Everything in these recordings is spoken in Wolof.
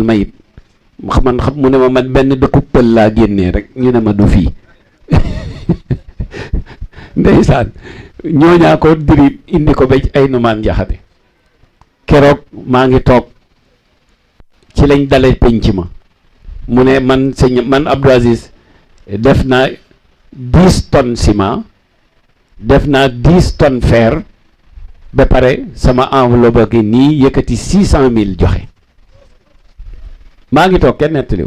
mayit man xam mu ne ma man benn dëkku pël laa génnee rek ñu ne ma du fii ndeysaan ñooñaa ko diri indi ko ba ay numaan jaxate keroog maa ngi toog ci lañ dale penc ma mu ne man Abdou Aziz def naa 10 tonnes ciment def naa 10 tonnes fer ba pare sama enveloppe gi nii yëkkati 600 000 joxe maa ngi toog kenn nettali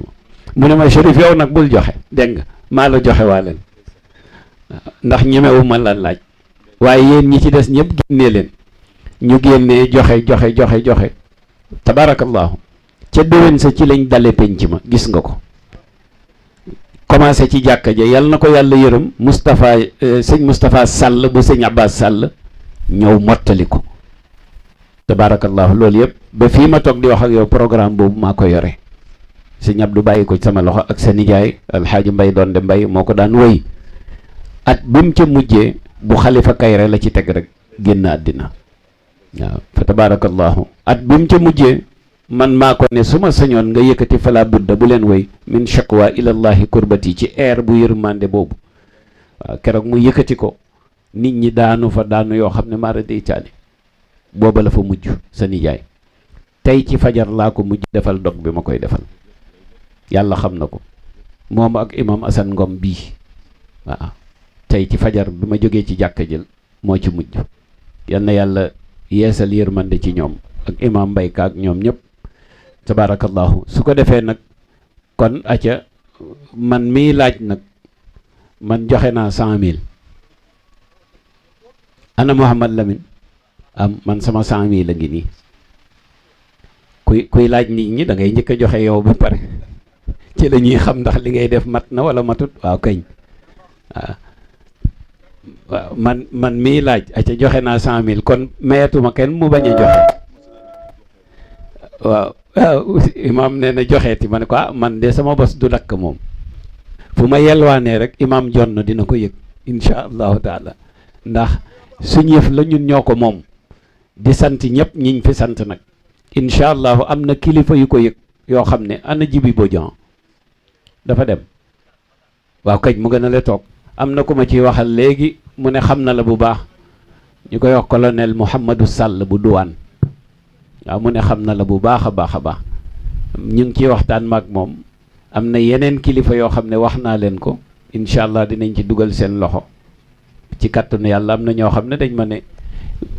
mu ne ma Chérif yow nag bul joxe dégg nga maa la joxe waa leen ndax ñemewu ma la laaj waaye yéen ñi ci des ñëpp génnee leen ñu génnee joxe tabarakallahu ca déwén sa ci lañ dale penc ma gis nga ko commencé ci jàkka ja yal na ko yàlla yërëm Moustapha sëñ Moustapha Sall bu sëñ Abbas Sall ñëw mottali ko tabarakallahu loolu yëpp ba fii ma toog di wax ak yow programme boobu maa ko yore sëñ Abdou bàyyi ko sama loxo ak sa nijaay alxaaji Mbay doon de Mbay moo ko daan woy at bi mu ca mujjee bu Xalifa Kayre la ci teg rek génn àddina waaw fa tabarakallahu at bi mu ca mujjee man maa ko ne su ma sañoon nga yëkkati fala budda bu leen woy min shakwa ilallahi kurbati ci air bu yërmande boobu waaw keroog mu yëkkati ko nit ñi daanu fa daanu yoo xam ne maara day taali booba la fa mujj sa nijaay tey ci fajar laa ko mujj defal dog bi ma koy defal yàlla xam na ko moom ak imam Assane Ngom bii waaw tey ci fajar bi ma jógee ci jàkka jël moo ci mujj yal na yàlla yeesal yërmande ci ñoom ak imam Mbayka ak ñoom ñëpp tabarakallahu su ko defee nag kon aca man miy laaj nag man joxe naa 100 000 ana Mouhamad Lamine am man sama 100 000 la ngi nii kuy laaj nit ñi da ngay njëkk a joxe yow ba pare ci la ñuy xam ndax li ngay def mat na wala matut waaw kañ waaw man miy laaj aca joxe naa 100 000 kon mayatuma kenn mu bañ a joxe waaw imaam nee na joxeeti ma ne ko man de sama bos du dakk moom fu ma yelwaanee rek imaam jonn dina ko yëg insha allahu taala ndax suñu yëf la ñun ñoo ko moom di sant ñëpp ñiñ fi sant nag insha allahu am na kilifa yu ko yëg yoo xam ne ana Jibi Bodian dafa dem waaw kañ mu gën a le toog am na ku ma ciy waxal léegi mu ne xam na la bu baax ñu koy wax colonel Mouhamadou Sall bu duwaan waaw mu ne xam na la bu baax a baax a baax ñu ngi ciy waxtaan maag moom am na yeneen kilifa yoo xam ne wax naa leen ko incha allah dinañ ci dugal seen loxo ci kàttanu yàlla. am na ñoo xam ne dañ ma ne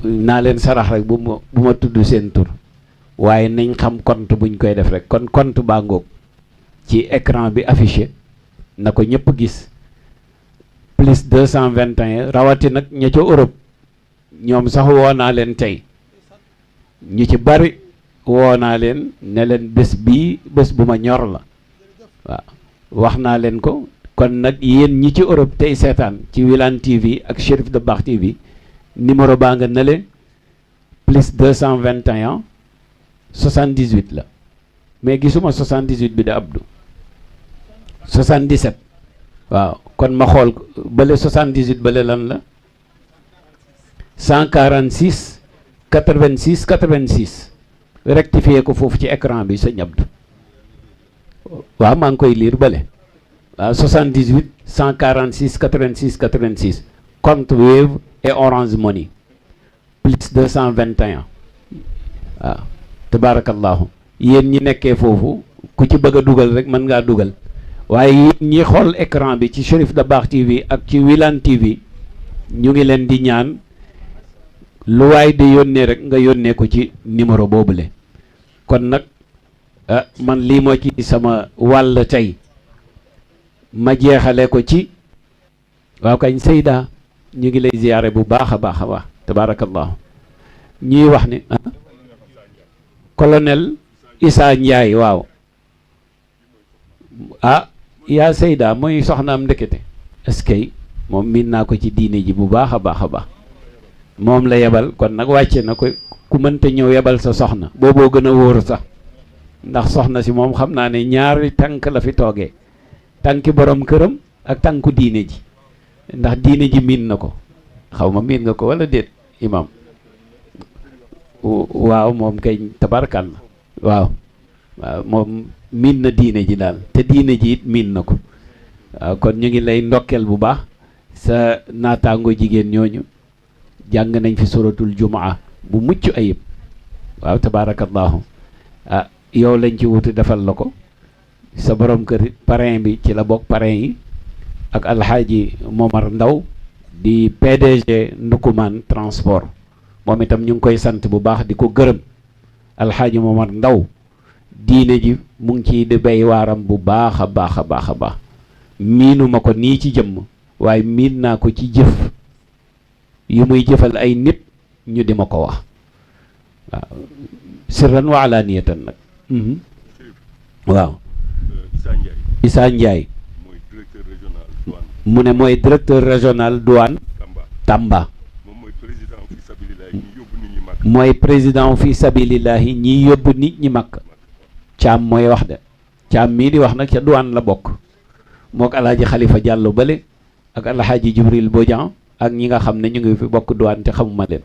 naa leen sarax rek bu ma tudd seen tur waaye nañ xam compte buñ koy def rek kon compte baa ngoog ci écran bi affiché na ko ñëpp gis plus 221 rawati nag ña ca Europe ñoom sax woo naa leen tey ñu ci bari woo naa leen ne leen bés bii bés bu ma ñor la waaw wax naa leen ko. kon nag yéen ñi ci Europe tey seetaan ci Wilane TV ak Chérif Dabakh TV numéro baa nga nele plus 221 78 la mais gisuma 78 bi de Abdou 77 waaw kon ma xool bële 78 bële lan la 146 86 86 rectifié ko foofu ci écran bi sëñ Abdou waaw maa ngi koy liir bële waaw 78 146 86 86 compte Wave et Orange Money plus 221 waaw tabarakallahu yéen ñi nekkee foofu ku ci bëgg a dugal rek mën ngaa dugal waaye yéen ñi xool écran bi ci Chérif Dabakh TV ak ci Wilane TV ñu ngi leen di ñaan lu waay di yónnee rek nga yónnee ko ci numéro boobule. kon nag man lii moo ci sama wàll tey ma jeexale ko ci waaw kañ Seyda ñu ngi lay ziyaare bu baax a baax a baax tabarakallahu ñuy wax ni colonel Issa Ndiaye waaw yaa Seyda mooy soxnaam ndekete est-ce que moom miin naa ko ci diine ji bu baax a baax a baax moom la yebal kon nag wàcce na ko ku mënta ñëw yebal sa soxna booboo gën a wóor sax ndax soxna si moom xam naa ne ñaari tànk la fi toogee tànki borom këram ak tànku diine ji ndax diine ji miin na ko xaw ma miin nga ko wala déet imam waaw moom kay tabarkal na waaw waaw moom miin na diine ji daal te diine ji it miin na ko waaw kon ñu ngi lay ndokkeel bu baax sa naataango jigéen ñooñu jàng nañ fi suratul jumaa bu mucc ayib waaw tabaarakallahu ah yow lañ ci wuti defal la ko sa borom kër parrain bi ci la bokk parrain yi ak alxaaji Momar Ndaw di PDG Ndukumaan transport moom itam ñu ngi koy sant bu baax di ko gërëm alxaaji Momar Ndaw diine ji mu ngi ciy di béy waaram bu baax a baax a baax a baax miinu ma ko nii ci jëmm waaye miin naa ko ci jëf yu muy jëfal ay nit ñu di ma ko wax waaw sirran wa alaaniyatan nag waaw Issa Ndiaye mu ne mooy directeur régional douane Tamba mooy président fi sabilillahi ñiy yóbbu nit ñi Makka Caam mooy wax de Caam mii di wax nag ca douane la bokk mook alaaji Xalifa Jàllo bale ak alaaji Jibril Bodian ak ñi nga xam ne ñu ngi fi bokk douane te xamuma leen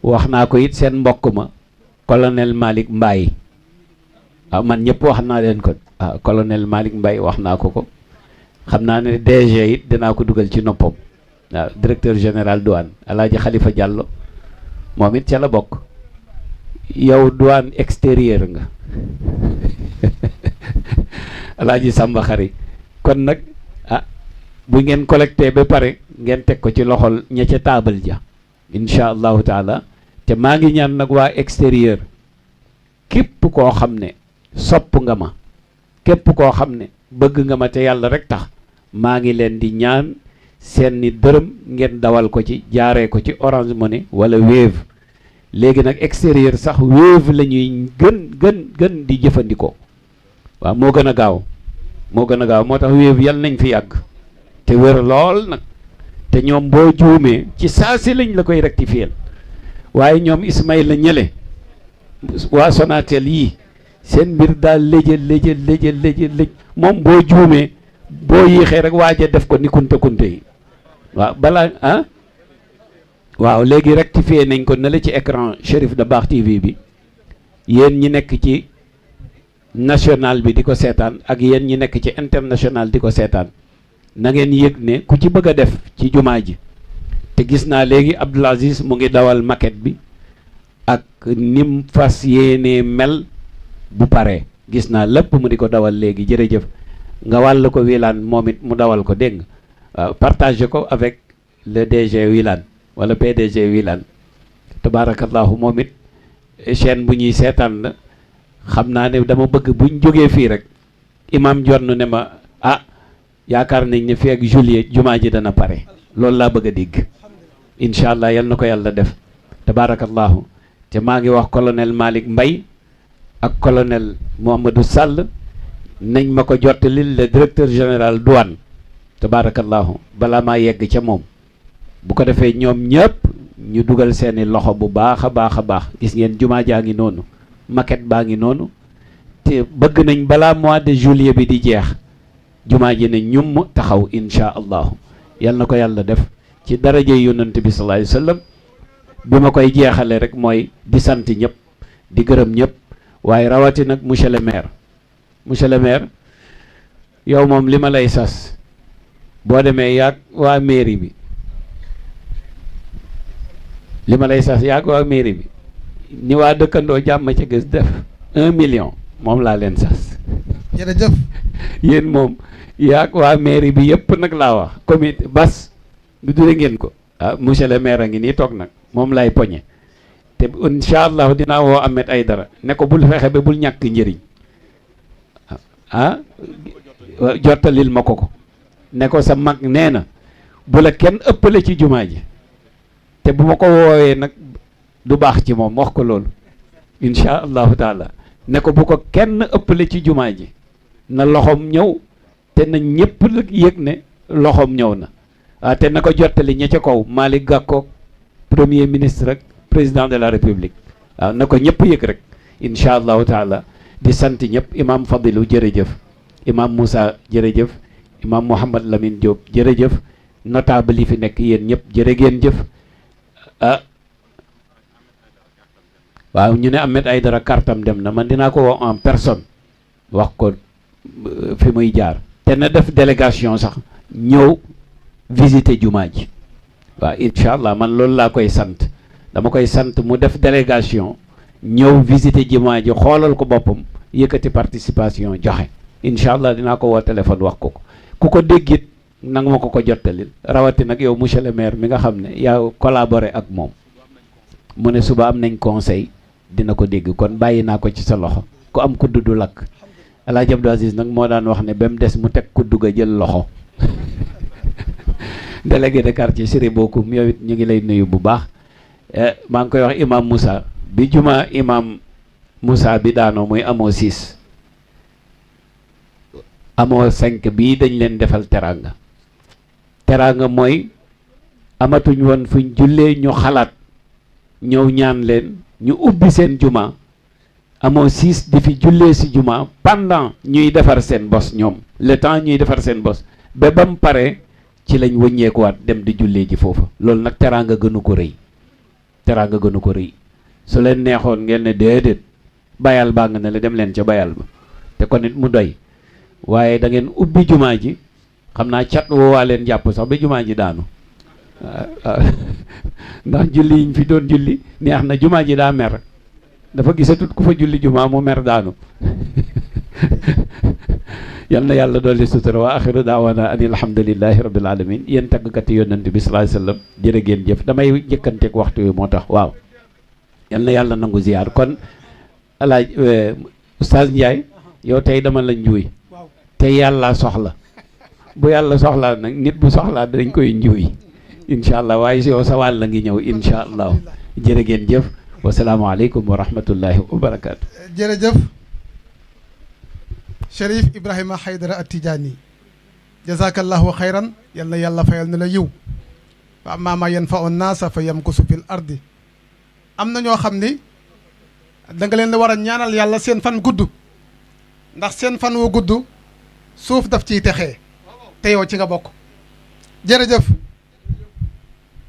wax naa ko it seen mbokk ma colonel Malick Mbaye waaw man ñëpp wax naa leen ko waaw colonel Malick Mbaye wax naa ko xam naa ne DG it dinaa ko dugal ci noppam waaw directeur général douane alaaji Xalifa Jàllo moom it ca la bokk yow douane extérieur nga alaaji Samba Xari kon nag bu ngeen collecté ba pare ngeen teg ko ci loxol ña ca taabal ja incha allahu taala te maa ngi ñaan nag waa extérieur képp koo xam ne sopp nga ma képp koo xam ne bëgg nga ma te yàlla rek tax maa ngi leen di ñaan seen ni dërëm ngeen dawal ko ci jaaree ko ci Orange Money wala Wave léegi nag extérieur sax Wave la ñuy gën di jëfandikoo waaw moo gën a gaaw moo tax Wave yal nañ fi yàgg te wér lool nag te ñoom boo juumee ci saa si lañ la koy rectifier waaye ñoom Ismaïla ñële waa Sonatel yii seen mbir daal léjël moom boo juumee boo yéexee rek waaja def ko ni kunte yi waaw balaa waaw léegi rectifier nañ ko ne la ci écran Cherif Dabakh TV bi yéen ñi nekk ci national bi di ko seetaan ak yéen ñi nekk ci international di ko seetaan na ngeen yëg ne ku ci bëgg a def ci jumaa ji te gis naa léegi Abdoul Aziz mu ngi dawal maquette bi ak nim fas yéenee mel bu paree gis naa lépp mu di ko dawal léegi jërëjëf nga wàll ko Wilane moom it mu dawal ko dégg nga waaw partagé ko avec le DG Wilane wala PDG Wilane tabaarakallahu moom it chaîne bu ñuy seetaan la xam naa ne dama bëgg buñ jógee fii rek imam jonn ne ma yaakaar nañ ne fii ak juillet jumaa ji dana pare loolu laa bëgg a dégg incha allah yal na ko yàlla def tabaarakallahu te maa ngi wax colonel Malick Mbaye ak colonel Mohamadou Sall nañ ma ko jottalil le directeur général douane tabaarakallahu balaa maa yegg ca moom bu ko defee ñoom ñëpp ñu dugal seeni loxo bu baax a baax gis ngeen jumaa jaa ngi noonu maquette baa ngi noonu te bëgg nañ balaa mois de juillet bi di jeex jumaa ji ne ñum taxaw insha allahu yal na ko yàlla def ci daraje yonent bi sallallahu alayhi wasallam bi ma koy jeexale rek mooy di sant ñëpp di gërëm ñëpp waaye rawati nag monsieur le maire yow moom li ma lay sas boo demee yaag waa mairie bi ni waa dëkkandoo jàmm ca gës def 1 million moom laa leen sas jërëjëf yéen moom yaag waa mairie bi yëpp nag laa wax comité bas du dure ngeen ko monsieur le maire a ngi nii toog nag moom lay poñe te incha allah dinaa woo Ahmed Aïdara ne ko bul fexe ba bul ñàkk njëriñ jottalil ma ko ne ko sa mag nee na bu la kenn ëppale ci jumaa ji te bu ma ko woowee nag du baax ci moom wax ko loolu incha allahu taala ne ko bu ko kenn ëppale ci jumaa ji na loxoom ñëw te na ñëpp la yëg ne loxoom ñëw na te na ko jottali ña ca kaw Malick Gakou premier ministre ak président de la république waaw na ko ñëpp yëg rek incha allahu taala di sant ñëpp imam Fadilu jërëjëf imam Moussa jërëjëf imam Mouhamad Lamine Diop jërëjëf notable yi fi nekk yéen ñëpp jërë ngeen jëf waaw ñu ne Ahmed Aïdara kartam dem na, man dinaa ko woo en personne wax ko fi muy jaar te na def délégation sax ñëw visiter jumaa ji. waaw incha allah man loolu laa koy sant, dama koy sant mu def délégation ñëw visiter jumaa ji xoolal ko boppam yëkkati participation joxe. incha allah dinaa ko woo téléphone wax ko ku ko déggit nanga ma ko jottalil, rawati nag yow monsieur le maire mi nga xam ne yaa collaboré ak moom. mu ne suba am nañ conseil dina ko dégg, kon bàyyi naa ko ci sa loxo. ku am kudd du lakk. El Hadj Abdou Aziz nag moo daan wax ne ba mu des mu teg kudd ga jël loxo. délégué de quartier Siré Bokoum yow it ñu ngi lay nuyu bu baax. maa ngi koy wax imam Moussa bi juma imam Moussa bi daanoo muy amoo 6 amoo 5 bii dañ leen defal teraanga. teraanga mooy amatuñ woon fuñ jullee ñu xalaat ñëw ñaan leen ñu ubbi seen juma amoo 6 di fi jullee si juma pendant ñuy defar seen bos ñoom le temps ñuy defar seen bos ba bam pare ci lañ wëññeekuwaat dem di jullee ji foofu. loolu nag teraanga gënu ko rëy, teraanga gënu ko rëy. su leen neexoon ngeen ne déedéet bayal baa nga ne la dem leen ca bayal ba te kon it mu doy, waaye da ngeen ubbi jumaa ji. xam naa cat woowaa leen jàpp sax ba jumaa ji daanu ndax julli yiñ fi doon julli neex na, jumaa ji daa mer, dafa gisatut ku fa julli jumaa mu mer daanu. yal na yàlla dolli sutura wa axiru daawana ani alhamdulillahi rabbil alamin. yéen tàggkati yonent bi sallallahu alayhi wasallam jërë ngeen jëf. damay njëkkanteeg waxtu wi moo tax. waaw yal na yàlla nangu ziyaar. kon alaaj Oustaz Ndiaye yow tey dama la njuuy te yàlla soxla, bu yàlla soxlaa nag nit bu soxlaa dañ koy njuuy incha allah, waaye si yow sa wàll la ngi ñëw incha allah. jërë ngeen jëf, wasalaamaaleykum wa rahmatullahi wa barakaatu. jërëjëf Cherif Ibrahima Aïdara At-Tidjani, jazakallahu xayran, yal na yàlla fayal na la yiw. wa ammaa maa yanfa'u naasa fa yamkusu fil ardi. am na ñoo xam ni da nga leen war a ñaanal yàlla seen fan gudd, ndax seen fan wu gudd suuf daf ciy texee te yow ci nga bokk. jërëjëf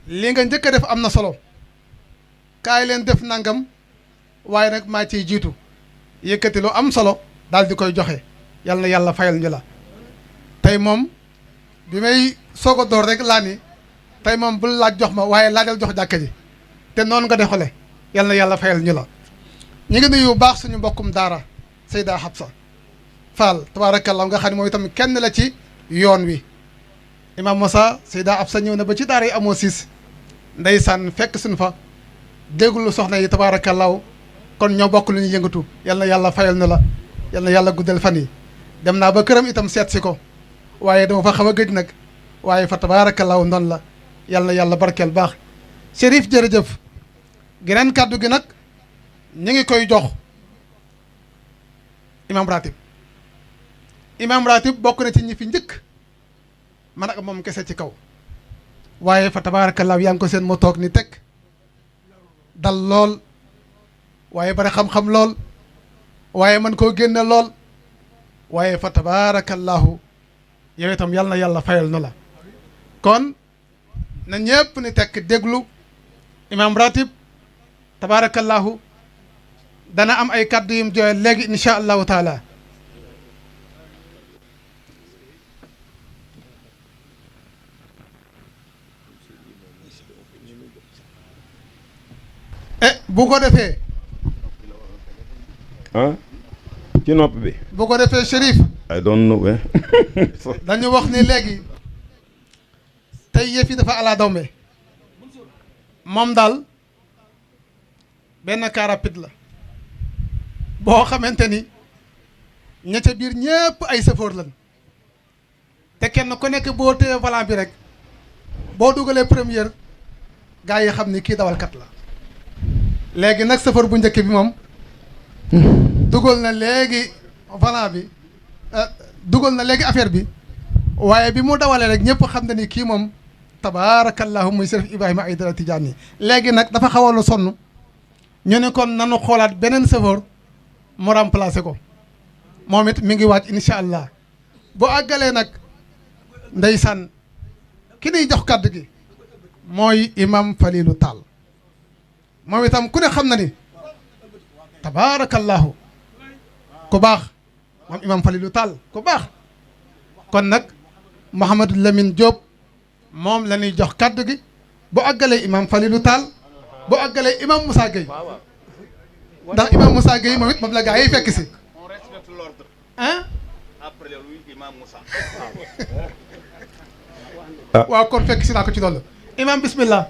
li nga njëkk a def am na solo, kaay leen def nangam waaye nag maa ciy jiitu yëkkati lu am solo daal di koy joxe. yal na yàlla fayal ñu la. tey moom bi may soog a door rek laa ni tey moom bul laaj jox ma waaye laajal jox jàkka ji, te noonu nga defale. yal na yàlla fayal ñu la. ñu ngi nuyu bu baax suñu mbokkum daara Seyda Habsa Fall tabaarakallaa nga xam ne moom itam kenn la ci yoon wi. Imam Moussa Seyda Habsa ñëw na ba ci daara yi amoo 6 ndeysaan fekk suñu fa dégglu soxna yi tabaarakallaa kon ñoo bokk lu ñu yëngatu. yal na yàlla fayal na la, yal na yàlla guddal fan yi. dem naa ba këram itam seet si ko waaye dama fa xaw a gëj nag, waaye fa tabaarakallaa noonu la. yal na yàlla barkeel baax. Chérif jërëjëf. geneen kàddu gi nag ñu ngi koy jox imam ratib. imam ratib bokk na ci ñi fi njëkk man ak moom kese ci kaw, waaye fa tabaarakallaa yaa ngi ko seen mu toog ni teg dal lool, waaye bari xam-xam lool, waaye man koo génne lool, waaye fa tabaarakallaahu yow itam yal na yàlla fayal na la. kon na ñépp ni tekk déglu imam ratib tabaarakallaahu dana am ay kàddu yum jooy léegi insha allahu taala. bu ko defee ci nopp bi. bu ko defee Chérif I don't know. dañu wax ni léegi tey yëf yi dafa ala dawme. moom daal benn car rapide la boo xamante ni ña ca biir ñëpp ay chauffeur lañ, te kenn ku nekk boo téye volant bi rek boo dugalee première gaa yi xam ni kii dawalkat la. léegi nag chauffeur bu njëkk bi moom dugal na léegi volant bi dugal na léegi affaire bi, waaye bi mu dawalee rek ñëpp xam na ni kii moom tabaarakallahu muy Cherif Ibrahima Aïdara Tidjani. léegi nag dafa xawoon a sonn, ñu ne kon nanu xoolaat beneen chauffeur mu remplacer ko, moom it mi ngi waaj incha allah. bu àggalee nag ndeysaan ki niy jox kàddu gi mooy imam Falilou Tall. moom itam ku ne xam na ni tabaarakallahu ku baax moom imam Falilou Tall ku baax kon nag Mouhamadou Lamine Diop moom la ñuy jox kaddu gi bu àggalee imam Falilou Tall bu àggalee imam Moussa Gueye ndax imam Moussa Gueye moom it moom la gaa yi fekk si ah waaw kon fekk si naa ko ci loolu imam bismillah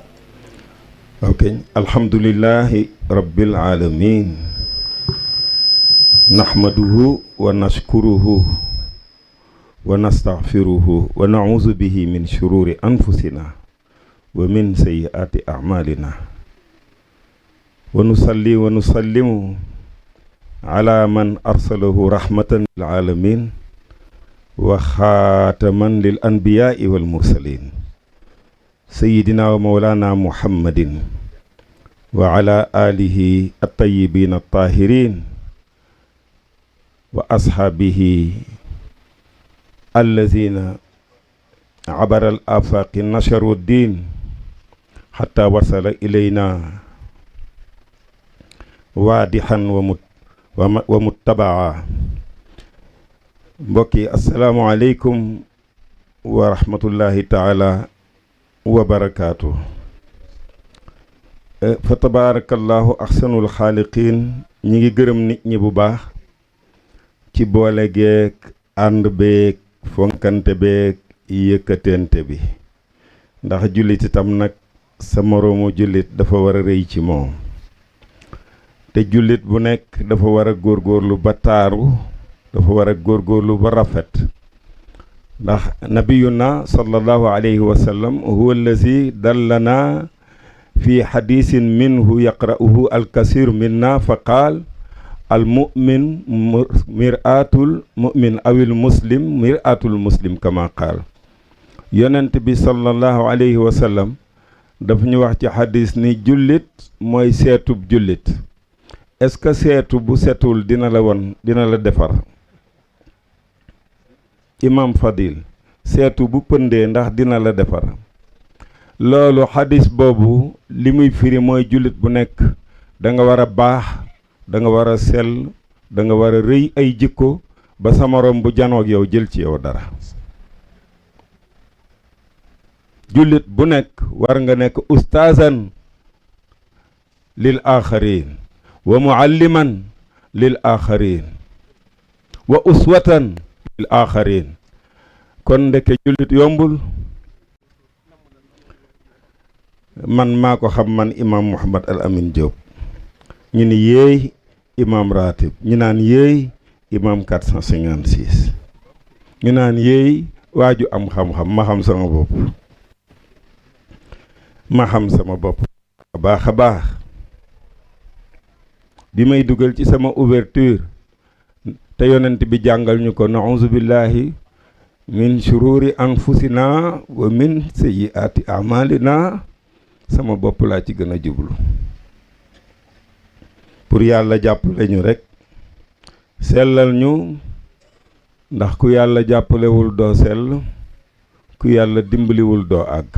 ok alhamdulillahi rabbil alamin nahmaduhu wa nashkuruhu wa nastaghfiruhu wa na'udhu bihi min shururi anfusina wa min sayyiati a'malina wa nusalli wa nusallimu ala man arsalahu rahmatan lil alamin wa khataman lil anbiya'i wal mursalin sayyidina wa mawlana muhammadin wa ala alihi at-tayyibin at-tahirin wa ashabihi allazina abara al-afaqi nasharu ad-din hatta wasala ilayna waadihan wa muttabaa mbokk yi assalaamu aleykum wa rahmatullahi taala wa barakaatu fa tabaarakallahu ahsanul xaaliqiin ñi ngi gërëm nit ñi bu baax ci boole geek ànd beek fonkante beek yëkkatente bi ndax jullit itam nag sa moroomu jullit dafa war a rëy ci moom te jullit bu nekk dafa war a góorgóorlu ba taaru dafa war a góorgóorlu ba rafet ndax nabiyuna sallallahu alayhi wa sallam huwa allazi dallana fi hadisin minhu yaqra'uhu alkasir minna fa qaal al mu'min mir'atul mu'min awil muslim mir'atul muslim kama qaal yonent bi sallallahu alayhi wa sallam daf ñu wax ci hadis ni jullit mooy seetub jullit est-ce que seetu bu setul dina la won dina la defar imam Fadil seetu bu pëndee ndax dina la defar loolu xadis boobu li muy firi mooy jullit bu nekk da nga war a baax da nga war a sell da nga war a rëy ay jikko ba sa morom bu janoog yow jël ci yow dara jullit bu nekk war nga nekk ustaazan lil aaxarin wa mualliman lil aaxarin wa uswatan lil aaxarin kon ndeke jullit yombul man maa ko xam man imam Mouhamad Al Amin Diop ñu ni yéey imam ratib ñu naan yéey imam 456 ñu naan yéey waaju am xam-xam ma xam sama bopp baax a baax bi may dugal ci sama ouverture te yonent bi jàngal ñu ko na'uuzu billahi min shururi anfusina wa min sayyiati a'malina sama bopp laa ci gën a jublu pour yàlla jàppale ñu rek sellal ñu ndax ku yàlla jàppalewul doo sell ku yàlla dimbaliwul doo àgg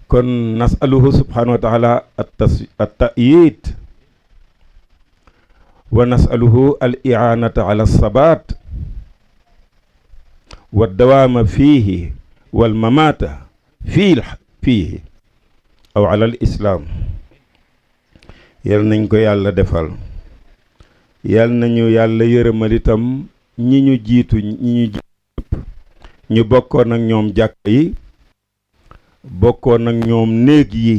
kon nasaluhu subhanahu wa taala at-ta'yid wa nasaluhu al-i'anata ala as-sabat wa ad-dawama fihi wal mamata fiihi aw ala al-islam yal nañ ko yàlla defal yal nañu yàlla yërëmal itam ñi ñu jiitu ñu bokkoon ak ñoom jàkk yi bokkoon ak ñoom néeg yi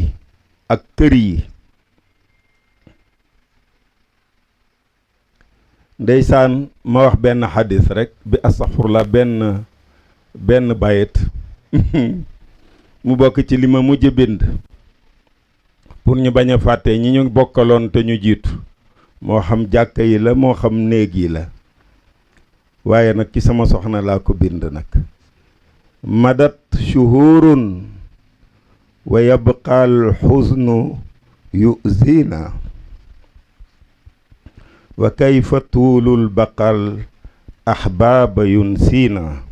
ak kër yi ndeysaan ma wax benn xadis rek bi astaxfurla benn bayit mu bokk ci li ma mujj bind pour ñu bañ a fàtte ñi ñu bokkaloon te ñu jiitu moo xam jàkka yi la moo xam néeg yi la waaye nag ci sama soxna laa ko bind nag madat shuhurun wa yabqa al xusnu yuzina wa kayfa tuulul baqal ahbaaba yunsina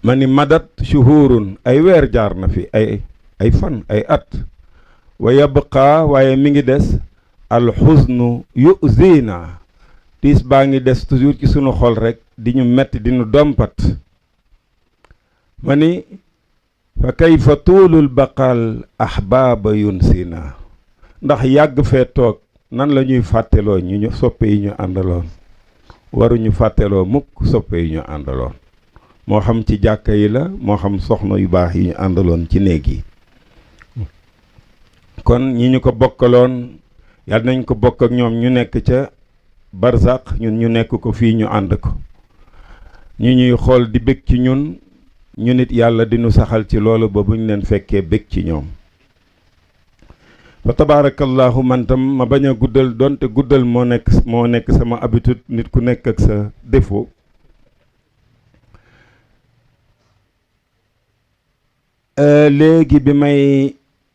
ma ni madat shuhurun ay weer jaar na fi ay fan ay at wa yabqa waaye mi ngi des alxusnu yuzina tiis baa ngi des toujours ci sunu xol rek di ñu metti di ñu dompat ma ni fa kayfa tuulul baqal ahbaaba yunsina ndax yàgg fee toog nan la ñuy fàtteloo ñu soppe yi ñu àndaloon waruñu fàtteloo mukk soppe yi ñu àndaloon moo xam ci jàkka yi la moo xam soxna yu baax yi ñu àndaloon ci néeg yi kon ñi ñu ko bokkaloon yàlla nañ ko bokk ak ñoom ñu nekk ca barzaq ñun ñu nekk ko fii ñu ànd ko ñu ñuy xool di bég ci ñun ñu nit yàlla dinu saxal ci loolu ba buñ leen fekkee bég ci ñoom fa tabarakallahu man tam ma bañ a guddal donte guddal moo nekk sama habitude nit ku nekk ak sa défaut léegi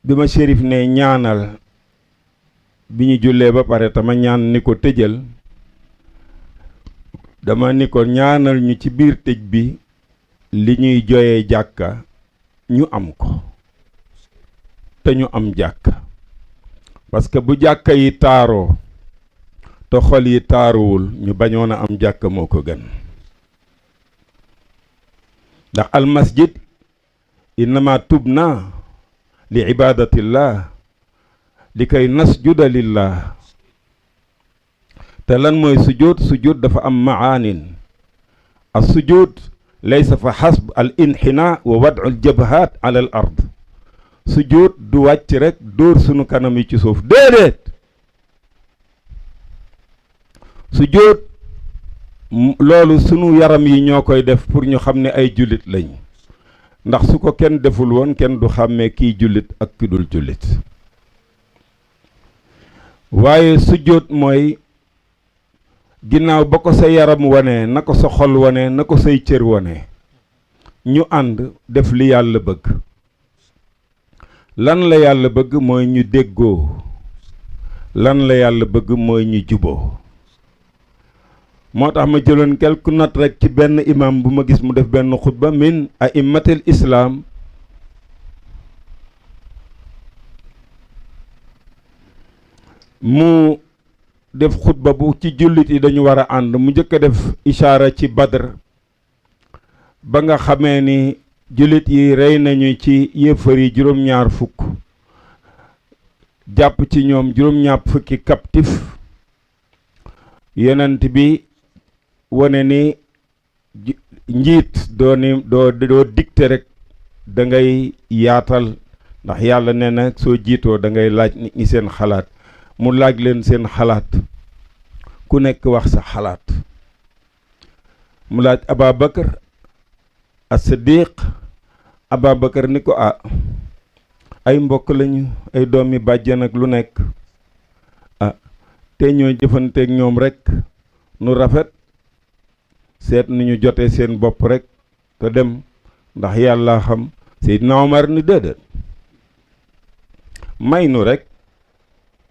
bi ma shérif ne ñaanal bi ñu jullee ba pare tama ñaan ni ko tëjal dama ni ko ñaanal ñu ci biir tëj bi li ñuy joyee jàkka ñu am ko te ñu am jàkka parce que bu jàkka yi taaroo te xol yi taaruwul ñu bañoon a am jàkka moo ko gën ndax almasjid innama tubna li ibadatillah li kay nasjuda lillah te lan mooy sujud dafa am maanin as sujud laysa fa xasb al inxina wa wad'u al jabhat ala al ard sujud du wàcc rek dóor sunu kanam yi ci suuf déedéet sujud loolu sunu yaram yi ñoo koy def pour ñu xam ne ay jullit lañ ndax su ko kenn deful woon kenn du xàmmee kiy jullit ak ki dul jullit waaye sujjóot mooy ginnaaw ba ko sa yaram wane na ko sa xol wane na ko say cër wane ñu ànd def li yàlla bëgg lan la yàlla bëgg mooy ñu déggoo lan la yàlla bëgg mooy ñu juboo moo tax ma jëloon quelque note rek ci benn imam bu ma gis mu def benn xutba min a'immatil islam mu def xutba bu ci jullit yi dañu war a ànd mu njëkk a def ishaara ci Badr ba nga xamee ni jullit yi rey nañu ci yéefar yi juróom-ñaar fukk jàpp ci ñoom juróom-ñaar fukki captif yonent bi wane ni njiit doo dicté rek da ngay yaatal ndax yàlla nee na soo jiitoo da ngay laaj nit ñi seen xalaat mu laaj leen seen xalaat ku nekk wax sa xalaat mu laaj Ababakar as-Siddiq Ababakar ni ko ay mbokk lañu ay doomi bàjjen ak lu nekk te ñoo jëfanteeg ñoom rek nu rafet seet ni ñu jotee seen bopp rek te dem ndax yàlla xam Seydina Omar ni déedéet may nu rek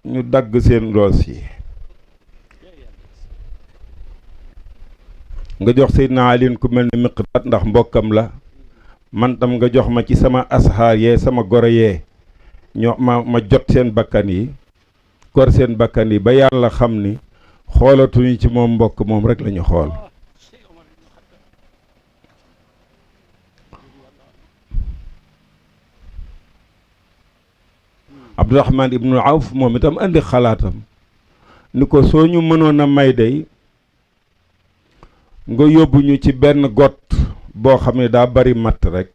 ñu dagg seen loos yi nga jox Seydina Ali ku mel ni Miqdaad ndax mbokkam la man tam nga jox ma ci sama asxaar yee sama goro yee ñoo ma jot seen bakkan yi kor seen bakkan yi ba yàlla xam ni xoolatuñu ci moom mbokk moom rek lañu xool Abdurahman ibnu Awf moom itam andi xalaatam ni ko soo ñu mënoon a may day nga yóbbuñu ci benn got boo xam ne daa bari matt rek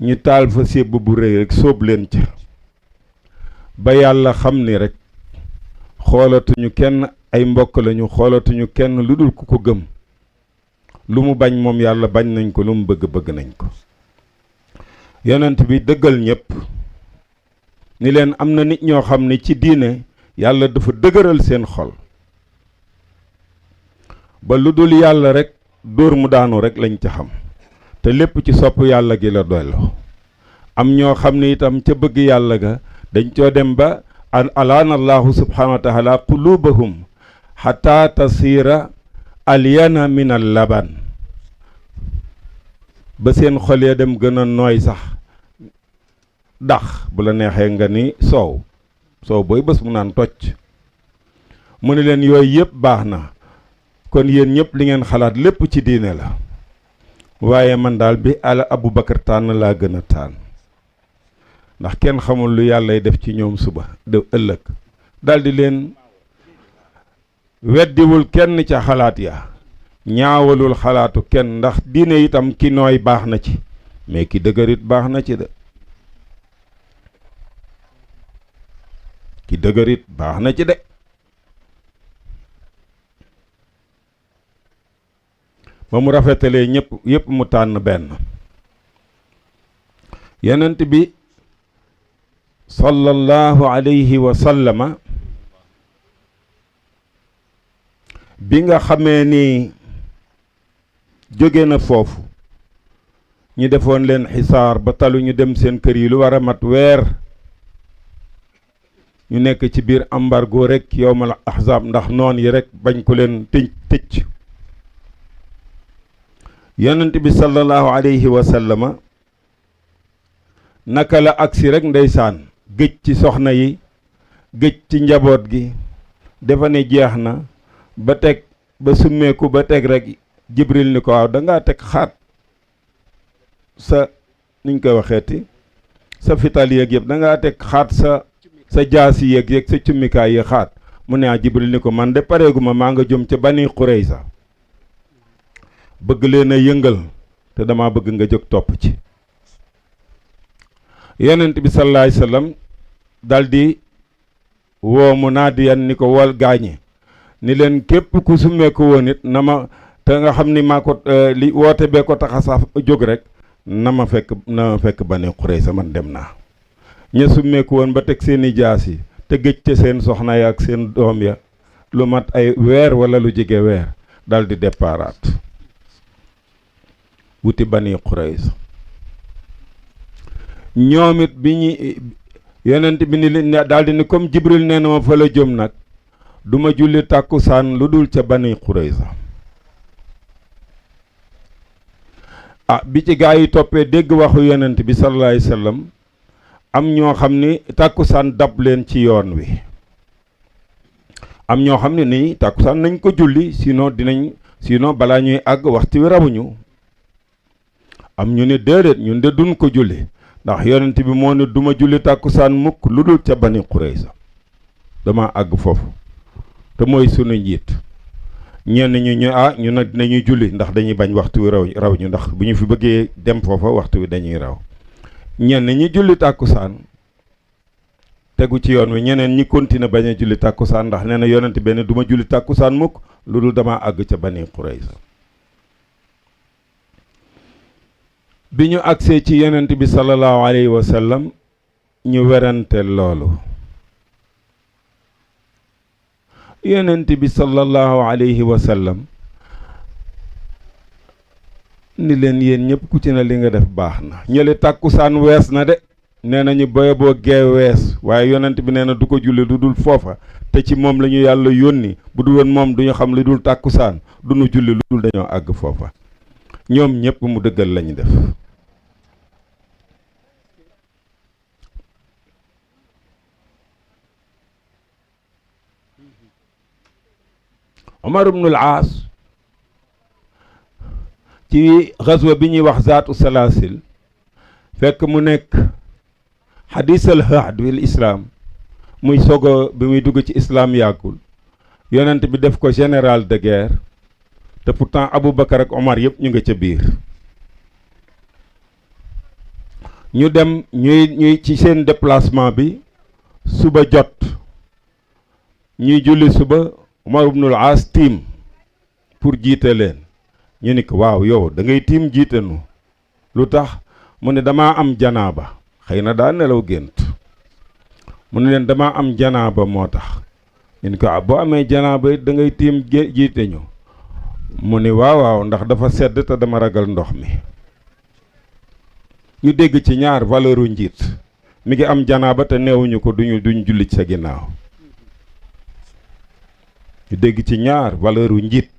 ñu taal fa sébb bu rëy rek sóob leen ca ba yàlla xam ni rek xoolatuñu kenn ay mbokk lañu xoolatuñu kenn lu dul ku ko gëm lu mu bañ moom yàlla bañ nañ ko lu mu bëgg bëgg nañ ko yonent bi dëggal ñépp ni leen am na nit ñoo xam ne ci diine yàlla dafa dëgëral seen xol ba lu dul yàlla rek dóor mu daanu rek lañ ca xam te lépp ci sopp yàlla gi la doyloo am ñoo xam ne itam ca bëgg yàlla ga dañ coo dem ba alaana allahu subhanahu wa taala qulubahum xata tasira alyana min al laban ba seen xol ya dem gën a nooy sax dax bu la neexee nga ni soow booy bés mu naan tocc mu ne leen yooyu yëpp baax na kon yéen ñëpp li ngeen xalaat lépp ci diine la waaye man daal bi ala Aboubacar tànn laa gën a tànn ndax kenn xamul lu yàllay def ci ñoom suba de ëllëg daldi leen weddiwul kenn ca xalaat ya ñaawalul xalaatu kenn ndax diine itam ki nooy baax na ci mais ki dëgërit baax na ci de ki dëgërit baax na ci de ba mu rafetalee ñëpp yëpp mu tànn benn yonent bi sallallahu alayhi wa sallama bi nga xamee ni jóge na foofu ñu defoon leen xisaar ba talu ñu dem seen kër yi lu war a mat weer ñu nekk ci biir embargo rek yowmal ahzab ndax noon yi rek bañ ko leen tëj yonent bi sallallahu alayhi wa sallama naka la agsi rek ndeysaan gëj ci soxna yi gëj ci njaboot gi dafa ne jeex na ba teg ba summeeku ba teg rek jibril ni ko waaw dangaa teg xaat sa niñ koy waxeeti sa fital yeeg yëpp dangaa teg xaat sa jaasi yeeg sa cummikaay yi xaat mu ne jibril ni ko man de pareeguma maa nga jëm ca Bani Qurayza bëgg leen a yëngal te dama bëgg nga jóg topp ci yonent bi sallallahu alayhi wasallam daldi woo mu naadiyan ni ko wol gaañe ni leen képp ku summeeku woon it na ma te nga xam ni maa ko li woote bee ko tax a sax jóg rek na ma fekk Bani Qurayza man dem naa ña summeeku woon ba teg seeni jaas yi te gëj ca seen soxna ya ak seen doom ya lu mat ay weer wala lu jege weer daldi déparaat wuti Bani Qurayza ñoom it bi ñu yonent bi ni leen daldi ni comme Jibril nee na ma fa la jëm nag du ma julli tàkkusaan lu dul ca Bani Qurayza bi ci gaa yi toppee dégg waxu yonent bi sallallahu alayhi wasallam am ñoo xam ni tàkkusaan dab leen ci yoon wi am ñoo xam ne nii tàkkusaan nañ ko julli sinon balaa ñuy àgg waxtu wi rabuñu am ñu ne déedéet ñun de duñ ko julli ndax yonent bi moo ne duma julli tàkkusaan mukk lu dul ca Bani Qurayza dama àgg foofu te mooy sunu njiit ñenn ñu nag dinañuy julli ndax dañuy bañ waxtu wi raw ñu ndax bu ñu fi bëggee dem foofa waxtu wi dañuy raw ñenn ñi julli tàkkusaan tegu ci yoon wi ñeneen ñi continuer bañ a julli tàkkusaan ndax nee na yonent benn duma julli tàkkusaan mukk lu dul dama àgg ca Bani Qurayza bi ñu agsee ci yonent bi sallallahu alayhi wa sallam ñu werante loolu yonent bi sallallahu alayhi wa sallam ni leen yéen ñëpp ku ci na li nga def baax na ñële tàkkusaan wees na de nee nañu boye boo gee wees waaye yonent bi nee na du ko julli lu dul foofa te ci moom la ñu yàlla yónni bu dul woon moom duñu xam lu dul tàkkusaan du ñu julli lu dul dañoo àgg foofa ñoom ñëpp mu dëggal lañu def Omar ibnul Aas ci xaswa bi ñuy wax zaatu salaasil fekk mu nekk xadisal ahd bil islaam muy sogo bi muy dugg ci islaam yàggul yonent bi def ko général de guerre te pourtant Aboubacar ak Omar yëpp ñu nga ca biir ñu dem ñuy ci seen déplacement bi suba jot ñuy julli suba Omar ibnul Aas tiim pour jiite leen ñu ni ko waaw yow da ngay tiim jiite nu lu tax mu ne damaa am janaaba xëy na daa nelaw gént mu ne leen damaa am janaaba moo tax ñu ni ko boo amee janaaba it da ngay tiim jiite ñu mu ni waaw ndax dafa sedd te dama ragal ndox mi ñu dégg ci ñaar valeuru njiit mi ngi am janaaba te neewuñu ko duñ julli ci sa ginnaaw ñu dégg ci ñaar valeuru njiit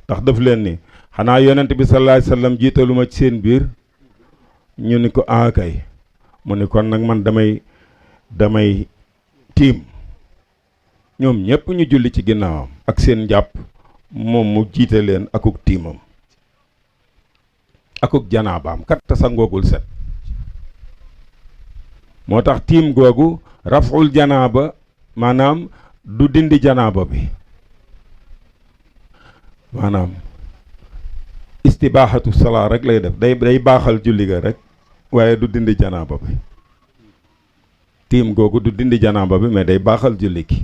ndax daf leen ni xanaa yonent bi sallallahu alayhi wasallam jiitaluma ci seen biir ñu ni ko kay mu ne kon nag man damay tiim ñoom ñépp ñu julli ci ginnaawam ak seen njàpp moom mu jiite leen akuk tiimam akuk janaabaam kat te sangoogul set moo tax tiim googu raful janaaba maanaam du dindi janaaba bi maanaam istibaaxatu salaa rek lay def day baaxal julli ga rek waaye du dindi janaaba bi tiim googu du dindi janaaba bi mais day baaxal julli gi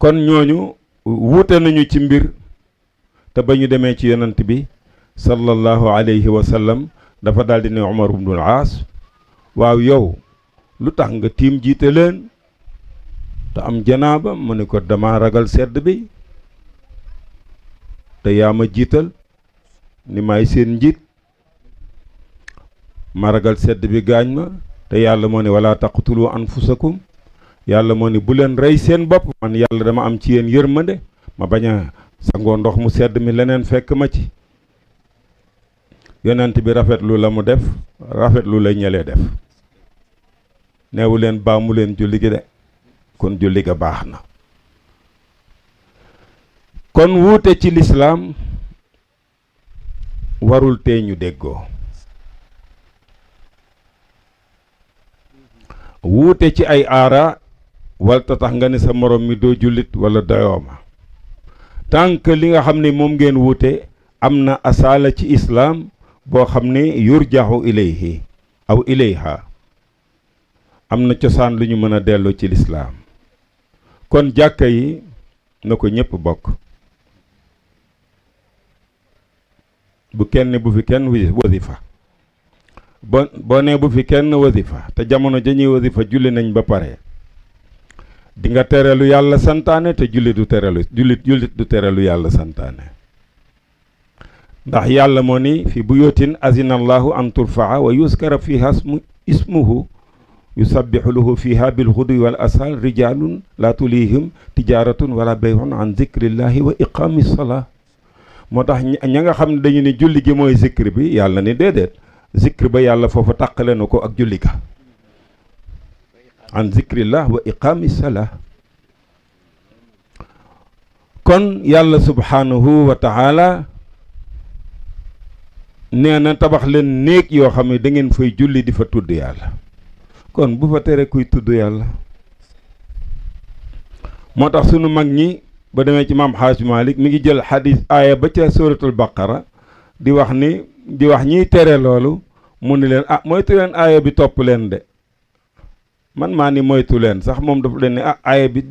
kon ñooñu wuute nañu ci mbir te ba ñu demee ci yonent bi sallallahu alayhi wa sallam dafa daldi ne Umar ibnul Aas waaw yow lu tax nga tiim jiite leen te am janaaba mu ne ko dama ragal sedd bi te yaa ma jiital ni maay seen njiit ma ragal sedd bi gaañ ma te yàlla moo ne wala taqtulu anfusakum yàlla moo ni bu leen rey seen bopp man yàlla dama am ci yéen yërmande ma bañ a sangoo ndox mu sedd mi leneen fekk ma ci yonent bi rafetlu la mu def rafetlu la ñëlee def neewu leen baamu leen julli gi de kon julli ga baax na kon wuute ci lislaam warul tee ñu déggoo wuute ci ay aara walta tax nga ne sa morom mi doo jullit wala doyooma tant que li nga xam ne moom ngeen wuute am na asaala ci islaam boo xam ne yurjaxu ilayhi aw ilayha am na cosaan lu ñu mën a dellu ci lislaam kon jàkka yi na ko ñépp bokk bu fi kenn wasifa boo nee bu fi kenn wasifa te jamono jañuy wasifa julli nañ ba pare di nga tere lu yàlla santaane te jullit du tere lu yàlla santaane ndax yàlla moo ni fi buyutin azina allahu an turfaa wa yuskara fiha ismuhu yusabbihu lahu fiha bilghudwi wal asal rijalun la tulihim tijaratun wala bay'un an zikrillahi wa iqami salaa moo tax ña nga xam ne dañu ne julli gi mooy zikr bi yàlla ni déedéet zikr ba yàlla foofu tàqale na ko ak julli ga an zikrillah wa iqami salaa kon yàlla subhanahu wa taala nee na tabax leen néeg yoo xam ne da ngeen fay julli di fa tudd yàlla kon bu fa tere kuy tudd yàlla moo tax sunu mag ñi ba demee ci maam Xaaj Malik mi ngi jël xadis aaya ba ca suratul baqara di wax ñiy tere loolu mu ni leen moytu leen aaya bi topp leen de man maa ni moytu leen sax moom dafa leen ne aaya bi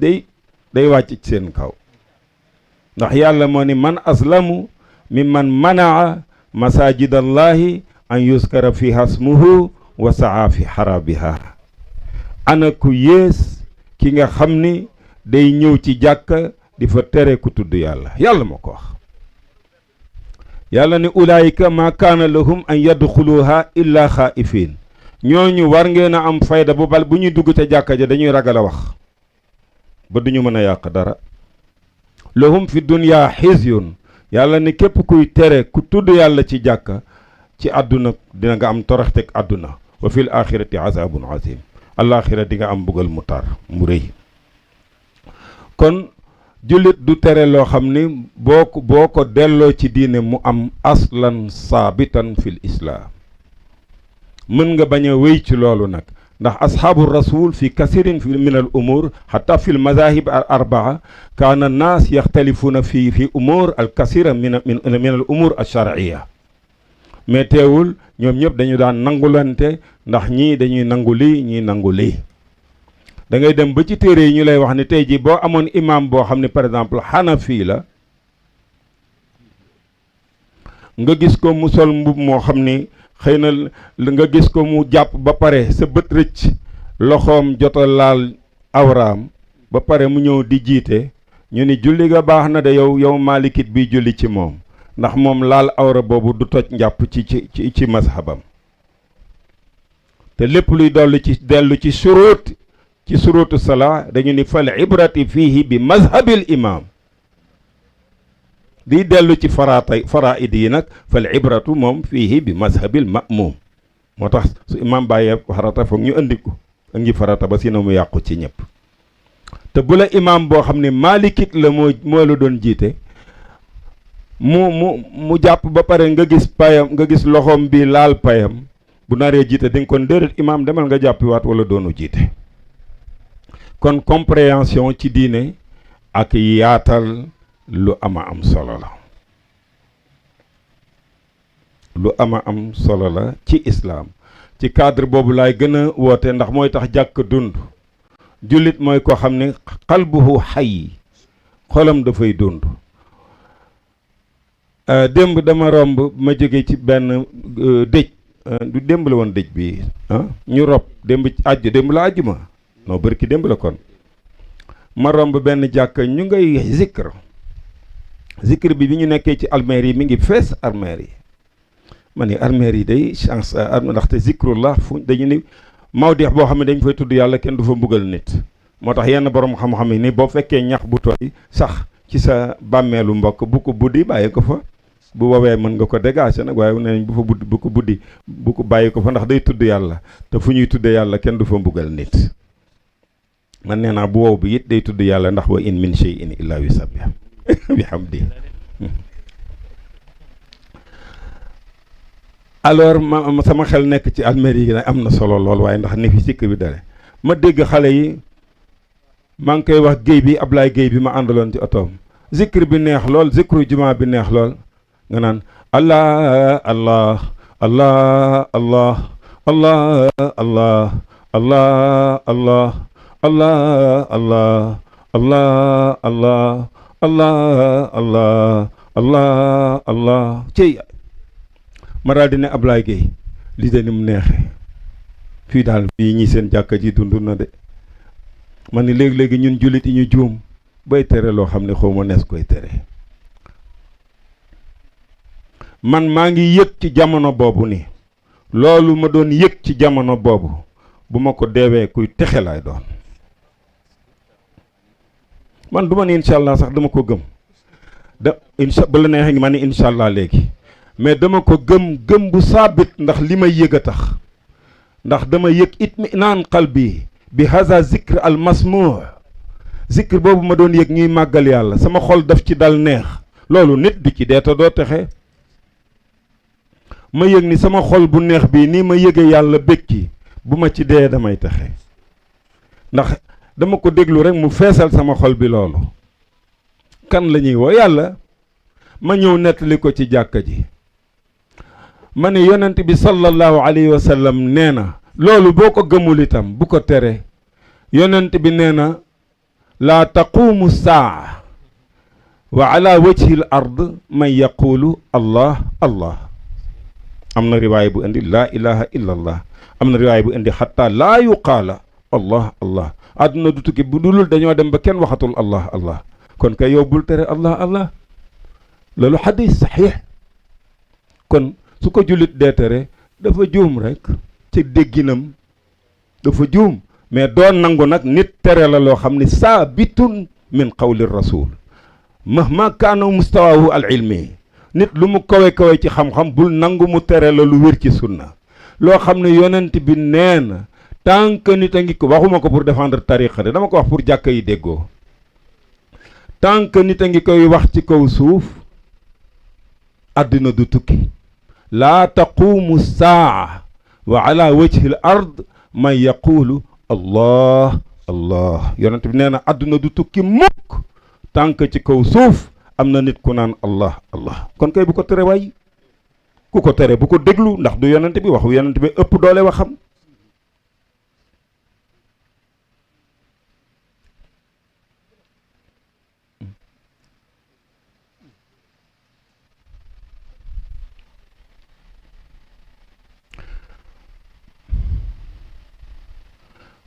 day wàcc ci seen kaw ndax yàlla moo ni man aslamu mimman manaa masajidallahi an yuskara fi hasmuhu wa saa fi xarabiha ana ku yées ki nga xam ni day ñëw ci jàkka di fa tere ku tudd yàlla moo ko wax yàlla ni ulaayika ma kaana lahum an yadxuluha illa xaaifin ñooñu war ngeen a am fayda bu ñuy dugg ca jàkka ja dañuy ragal a wax ba duñu mën a yàq dara lahum fi dunya xisyun yàlla ni képp kuy tere ku tudd yàlla ci jàkka ci àdduna dina nga am toroxteg àdduna wa fil axirati azabun azim alaxira di nga am mbugal mu tar mu rëy kon jullit du tere loo xam ni boo ko delloo ci diine mu am aslan saabitan fil islaam mën nga bañ a wéy ci loolu nag ndax ashaabu rasul fi kasirin min al umur xata fi l mazahib al arbaa kaana annaas yaxtalifuuna fi umur al kasira min al umur al sharciya mais teewul ñoom ñëpp dañu daan nangulante ndax ñii dañuy nangu lii ñii nangu lii da ngay dem ba ci téere yi ñu lay wax ne tey jii boo amoon imam boo xam ne par exemple xanafi la nga gis ko mu sol mbub moo xam ni xëy na nga gis ko mu jàpp ba pare sa bët rëcc loxoom jota laal awraam ba pare mu ñëw di jiite ñu ni julli ga baax na de yow maalikit bi julli ci moom ndax moom laal awra boobu du toj njàpp ci mazhabam te lépp luy dellu ci suruutu salaa dañu ni fal ibrati fiihi bi mazhabil imam di dellu ci faraid yi nag fal ibratu moom fiihi bi mazhabil ma'mum moo tax su imam bàyyee farata foog ñu andi ko ak ñi farata ba si na mu yàqu ci ñëpp te bu la imam boo xam ne maalikit la moo la doon jiite mu jàpp ba pare nga gis payam nga gis loxoom bi laal payam bu naree jiite di nga kon déedéet imam demal nga jàppiwaat wala doonu jiite kon compréhension ci diine ak yaatal lu ama am solo la lu ama am solo la ci islaam ci cadre boobu laay gën a woote ndax mooy tax jàkk dund jullit mooy ko xam ne xalbuhu xay xolam dafay dund démb dama romb ma jóge ci benn dëj du démb la woon dëj bi ñu rob démb la àjjuma non bërki démb la kon ma romb benn jàkk ñu ngay zikr bi ñu nekkee ci almeer yi mi ngi fees armeer yi ma ni armeer yi day chance ndaxte zikrullah fu dañu ni mawdix boo xam ne dañ fay tudd yàlla kenn du fa mbugal nit moo tax yenn borom xam-xam yi ni boo fekkee ñax bu tooy sax ci sa bàmmeelu mbokk bu ko buddi bàyyi ko fa bu woowee mën nga ko dégager nag waaye nee nañ bu ko bàyyi ko fa ndax day tudd yàlla te fu ñuy tuddee yàlla kenn du fa mbugal nit man nee naa bu wow bi it day tudd yàlla ndax wa in min shay'in illa yusabbih bihamdi alors ma sama xel nekk ci almeer yi nag am na solo lool waaye ndax ni fi sikk bi dale ma dégg xale yi maa ngi koy wax géey bi Ablaye Géey bi ma àndaloon ci otoom zikr bi neex lool zikru jumaa bi neex lool nga naan allah allah allah allah allah allah allah allah allah allah allah allah allah allah allah allah cey ma daal di ne Ablaye Gueye lii de ni mu neexee fii daal fii ñi seen jàkka ji dund na de man ni léegi-léegi ñun jullit yi ñu juum bay tere loo xam ne xaw ma nees koy tere man maa ngi yëg ci jamono boobu ni loolu ma doon yëg ci jamono boobu bu ma ko deewee kuy texe laay doon man du ma ni incha allah sax dama ko gëm ba la neexee ngi ma ni incha allah léegi mais dama ko gëm bu saabit ndax li may yëg a tax ndax dama yëg itminaan qalbi bi haza zikr al masmuu zikr boobu ma doon yëg ñuy màggal yàlla sama xol daf ci dal neex loolu nit du ci dee te doo texe ma yëg ni sama xol bu neex bii nii ma yëge yàlla békki bu ma ci dee damay texe ndax dama ko déglu rek mu feesal sama xol bi loolu kan la ñuy woo yàlla ma ñëw nettali ko ci jàkka ji ma ne yonent bi sallallahu alayhi wa sallam nee na loolu boo ko gëmul itam bu ko tere yonent bi nee na laa taquumu saa wa ala wajhi l ard man yaqulu allah allah am na riwaay bu indi laa ilaha illa allah am na riwaay bu indi xatta laa yuqaala allah allah àdduna du tukki bu dulul dañoo dem ba kenn waxatul allah allah kon kay yow bul tere allah allah loolu xadis saxiix kon su ko jullit dee tere dafa juum rek ci dégginam dafa juum mais doon nangu nag nit tere la loo xam ne saabitun min qawli rasul mahma kaana mustawaahu al ilmi nit lu mu kawe kawe ci xam-xam bul nangu mu tere la lu wér ci sunna loo xam ne yonent bi nee na tant que nit a ngi ko waxuma ko pour défendre tariqa de dama ko wax pour jàkka yi déggoo tant que nit a ngi koy wax ci kaw suuf àddina du tukki laa taquumu saa wa ala wajhi l ard man yaqulu allah allah yonent bi nee na àdduna du tukki mukk tant que ci kaw suuf am na nit ku naan allah allah kon kay bu ko tere waay ku ko tere bu ko déglu ndax du yonent bi waxu yonent bi ëpp doole waxam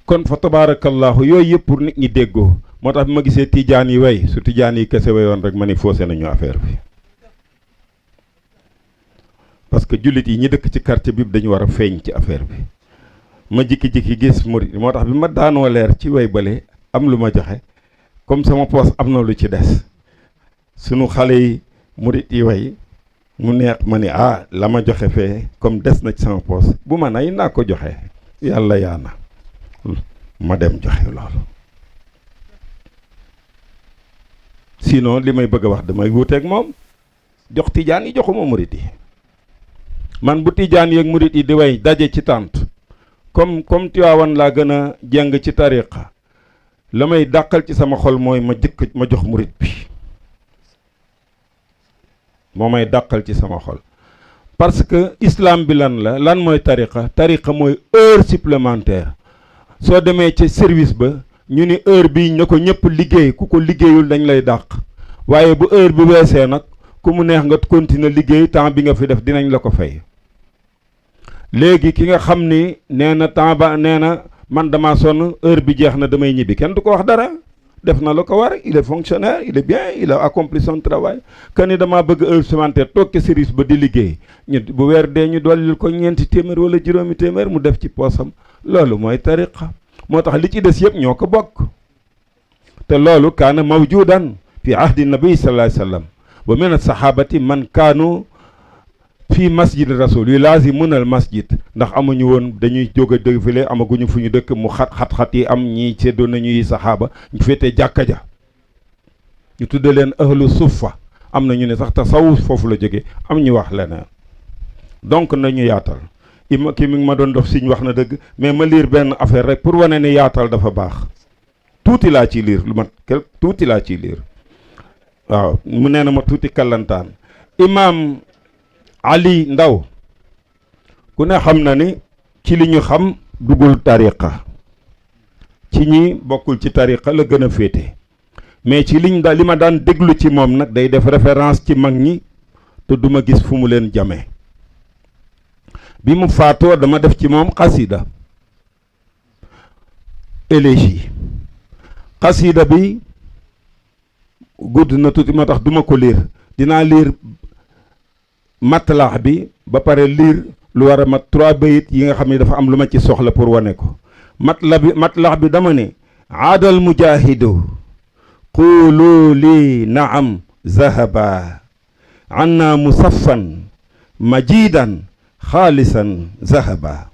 kon fa tabarakallahu yooyu yëpp pour nit ñi déggoo moo tax bi ma gisee tijaan yi way su tijaan yi kese wayoon rek ma ni faussé nañu affaire bi parce que jullit yi ñi dëkk ci quartier bi dañu war a feeñ ci affaire bi ma jikki-jikki gis murid moo tax bi ma daanoo leer ci way bale am lu ma joxe comme sama poos am na lu ci des sunu xale yi murid yi way mu neex ma ni la ma joxe fee comme des na ci sama poos bu ma nay naa ko joxe yàlla yaa na ma dem joxe loolu. sinon li may bëgg a wax damay wuuteeg moom jox tijaan yi joxuma murit yi man bu tijaan yi ak murit yi di way daje ci tànt comme Tiwaawan laa gën a jàng ci tariqa la may dàqal ci sama xol mooy ma jox murit bi moo may dàqal ci sama xol parce que islam bi lan mooy tariqa mooy heure supplémentaire soo demee ci service ba ñu ni heure bi na ko ñëpp liggéey ku ko liggéeyul dañ lay dàq waaye bu heure bi weesee nag ku mu neex nga continuer liggéey temps bi nga fi def dinañ la ko fay. léegi ki nga xam ni nee na temps ba nee na man dama sonn heure bi jeex na damay ñibbi kenn du ko wax dara def na la ko war il est fonctionnaire il est bien il a accompli son travail que ni damaa bëgg heure supplémentaire toog ci service ba di liggéey ñu bu weer dee ñu dollil ko 4 téeméer wala juróomi téeméer mu def ci poosam loolu mooy tariqa moo tax li ci des yëpp ñoo ko bokk te loolu kaana mawjudan fi ahdi nabi sallallahu alayhi wa sallam wa min as-sahabati man kaanu fii masjid rasul yu laazimuna al masjid ndax amuñu woon dañuy jóg a défilé amaguñu fu ñu dëkk mu xat-xat yi am ñii seddoon nañuy saxaaba ñu féetee jàkka ja ñu tudde leen ahlu suffa am na ñu ne sax tasawuf foofu la jóge am ñu wax leneen donc nañu yaatal ki mi ngi ma doon def siñ wax na dëgg mais ma liir benn affaire rek pour wane ne yaatal dafa baax tuuti laa ciy liir lu mat tuuti laa ciy liir waaw mu nee na ma tuuti kallantaan imaam Ali Ndaw ku ne xam na ni ci li ñu xam duggul tariqa ci ñi bokkul ci tariqa la gën a féete mais ci li ma daan déglu ci moom nag day def référence ci mag ñi te duma gis fu mu leen jame bi mu faatoo dama def ci moom xasida élégie xasida bi gudd na tuuti moo tax duma ko liir dinaa liir matlaax bi ba pare liir lu war a mat 3 bayit yi nga xam ne dafa am lu ma ci soxla pour wane ko matlaax bi dama ne aadal mujahidu qulu li naam zahaba anna musaffan majidan xaalisan zahaba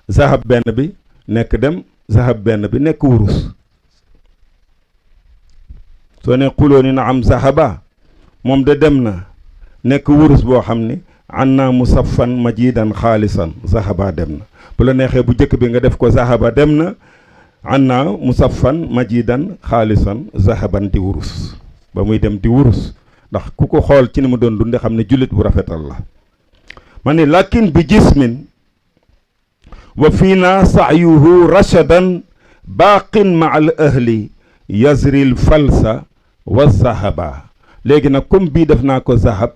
zahab benn bi nekk dem zahab benn bi nekk wurus soo ne xuloo ni naam zahaba moom de dem na nekk wurus boo xam ne anna musaffan majidan xaalisan zahaba dem na bu la neexee bu njëkk bi nga def ko zahaba dem na anna musaffan majidan xaalisan zahaban di wurus ba muy dem di wurus ndax ku ko xool ci ni mu doon dunde xam ne jullit bu rafetal la ma ne lakin bi jismin wa fiina saayuhu rashadan baaqin ma al ahli yazril falsa wa zahaba léegi nag comme bii def naa ko zahab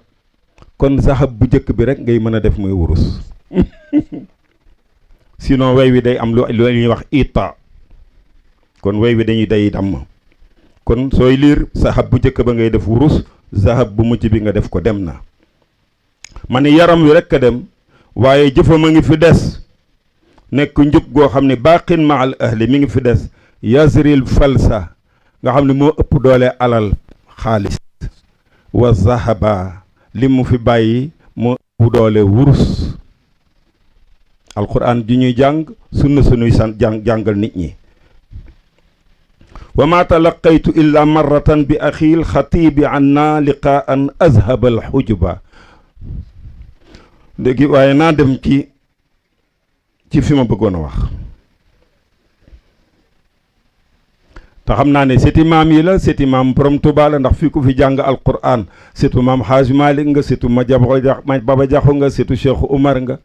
kon zahab bu njëkk bi rek ngay mën a def muy wurus sinon way wi day am lu ñuy wax ita kon way wi dañuy day damm kon sooy liir zahab bu njëkk ba ngay def wurus zahab bu mujj bi nga def ko dem na ma ne yaram wi rek a dem waaye jëfam a ngi fi des nekk njub goo xam ne baqin ma al ahli mi ngi fi des yazril falsa nga xam ne moo ëpp doole alal xaalis wa zahaba li mu fi bàyyi moo ëpp doole wurus alquran ji ñuy jàng sunna sunuy jàngal nit ñi wa ma talaqaytu illa marratan bi axiil xatibi anna liqaan azhaba al xujuba léegi waaye naa dem ci fi ma bëggoon a wax te xam naa ne seti maam yi la seti maam borom Tuubaa la ndax fii ku fi jàng alquran surtout maam Xaaj Maalik nga surtout ma Baba Jaxu nga surtout Cheikh Umar nga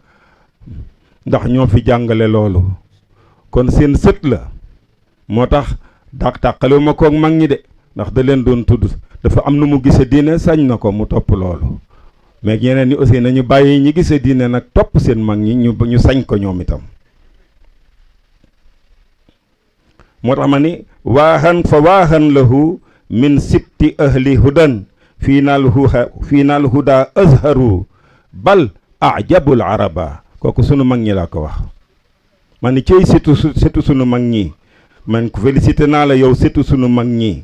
ndax ñoo fi jàngale loolu kon seen sët la moo tax tàqale ma koog mag ñi de ndax da leen doon tudd dafa am nu mu gise diine sañ na ko mu topp loolu mais ñeneen ñi aussi nañu bàyyi ñi gise diine nag topp seen mag ñi ñu sañ ko ñoom itam moo tax ma ni waahan fa waahan lahu min sibti ahli hudan fii naal huda azharu bal ajabul araba kooku sunu mag ñi laa ko wax ma ni cey surtout sunu mag ñi man ko félicité naa la yow surtout sunu mag ñi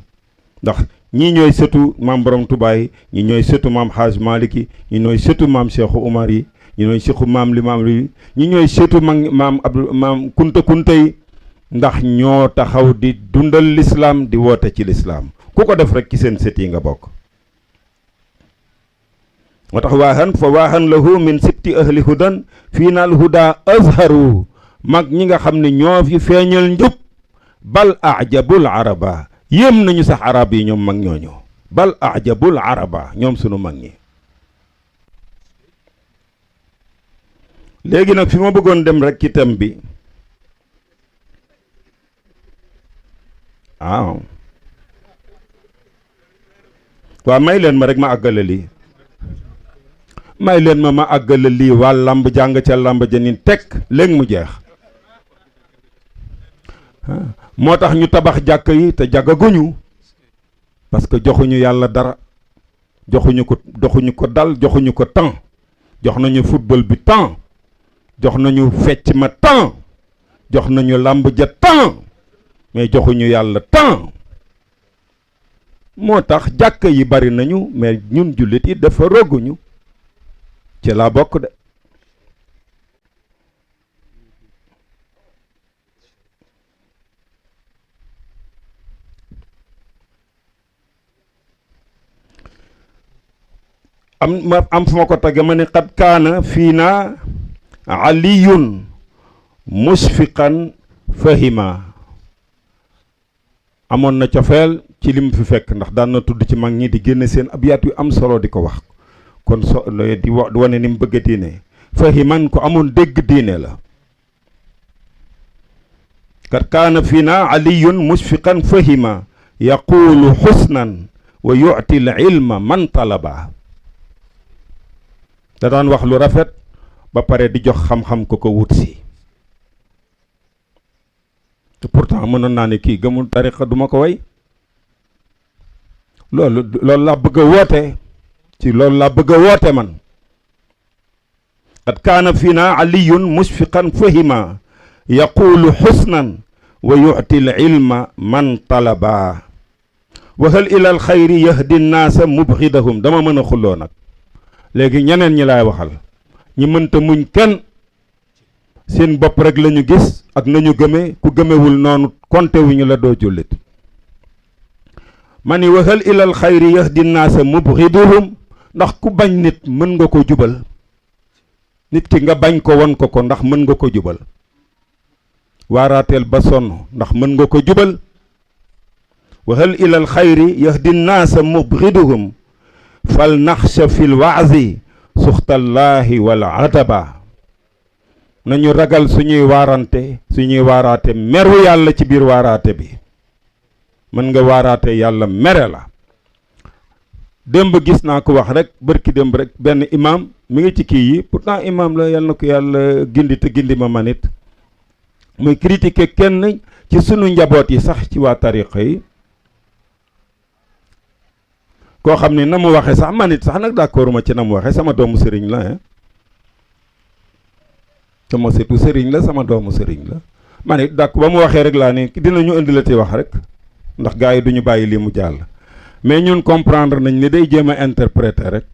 ndax ñii ñooy sëtu maam borom Tuubaa yi ñi ñooy sëtu maam Haaj Malik yi ñi ñooy sëtu maam Cheikhu Umar yi ñi ñooy sëtu maam Limaam yi ñi ñooy sëtu maam Kunta Kunta yi ndax ñoo taxaw di dundal lislaam di woote ci lislaam ku ko def rek ci seen sët yi nga bokk. moo tax waaxan fa waaxan lahu min sibti ahli hudan fii naal huda azharu mag ñi nga xam ne ñoo fi feeñal njub bal ajabul araba yéem nañu sax arab yi ñoom mag ñooñu bal ajabul araba ñoom sunu mag ñi. léegi nag fi ma bëggoon dem rek ci thème bi waaw may leen ma rek ma àggale lii may leen ma àggale lii waa làmb jàng ca làmb ja ni tekk léegi mu jeex moo tax ñu tabax jàkk yi te jàggaguñu parce que joxuñu yàlla dara joxuñu ko dal joxuñu ko temps jox nañu football bi temps jox nañu fecc ma temps jox nañu làmb ja temps mais joxuñu yàlla temps moo tax jàkk yi bari nañu mais ñun jullit yi dafa roguñu ci laa bokk de am fu ma ko tagge ma ne qad kaana fii na aliyun musfiqan fahima amoon na cofeel ci lim fi fekk ndax daan na tudd ci mag ñi di génne seen abyaat yu am solo di ko wax kon di wane ni mu bëgg diine fahiman ko amoon dégg diine la kat kaana fiina aliyun musfiqan fahima yaqulu xusnan wa yu'ti al ilma man talaba da daan wax lu rafet ba pare di jox xam-xam ko wut si te pourtant mënoon naa ne kii gëmul tariqa duma ko way loolu laa bëgg a woote ci loolu laa bëgg a woote man qad kaana fiina aliyun musfiqan fahima yaqulu xusnan wa yu'ti al ilma man talaba wa hal ila al xayri yahdi nnaasa mubghidahum dama mën a xulloo nag léegi ñeneen ñi laay waxal ñi mënta muñ kenn seen bopp rek la ñu gis ak nañu gëme ku gëmewul noonu konte wuñu la doo jullit ma ni wa hal ila al xayri yahdi nnaasa mubghiduhum ndax ku bañ nit mën nga ko jubal nit ki nga bañ ko won ko ndax mën nga ko jubal waaraateel ba sonn ndax mën nga ko jubal wa hal ila al xayri yahdi nnaasa mubghiduhum fal naxsha fi l waazi suxtallaahi wal adaba nañu ragal suñuy waaraate meru yàlla ci biir waaraate bi mën nga waaraate yàlla mere la démb gis naa ko wax rek bërki démb rek benn imam mi ngi ci kii yi pourtant imam la yàlla na ko yàlla gindi te gindi ma manit muy critiquer kenn ci sunu njaboot yi sax ci waa tariqa yi koo xam ne na mu waxee sax manit sax nag d'accord ma ci na mu waxee sama doomu sëriñ la sama setu sëriñ la sama doomu sëriñ la manit d'accord ba mu waxee rek laa ne dinañu indi la ti wax rek ndax gars yi duñu bàyyi lii mu jàll mais ñun comprendre nañ ni day jéem a interpréter rek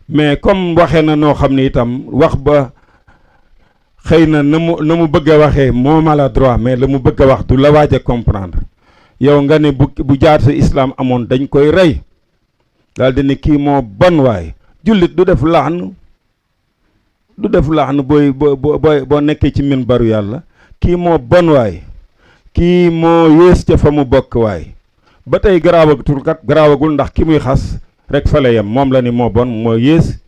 mais comme waxee na noo xam ne itam wax ba xëy na na mu bëgg a waxee moo maladroit mais la mu bëgg a wax du la waaj a comprendre yow nga ne bu jaatu islam amoon dañ koy rey daal di ne kii moo bon waay jullit du def laxnu boo nekkee ci minbaru yàlla kii moo bon waay kii moo yées ca fa mu bokk waay ba tey garaawagul ndax ki muy xas rek fa la yem moom la ni moo bon moo yées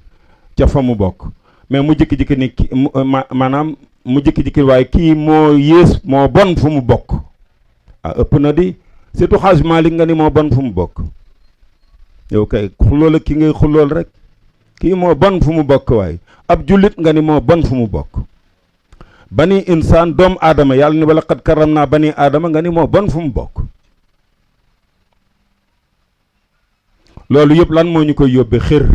ca fa mu bokk mais mu jikki-jikki ni maanaam mu jikki-jikki waaye kii moo yées moo bon fu mu bokk ëpp na di surtout Xaaj Maalik nga ni moo bon fu mu bokk yow kay xuloo la ki ngay xulool rek kii moo bon fu mu bokk waay ab jullit nga ni moo bon fu mu bokk bani insaan doomu aadama yàlla ni wala qad karam naa bani aadama nga ni moo bon fu mu bokk loolu yëpp lan moo ñu koy yóbbe xir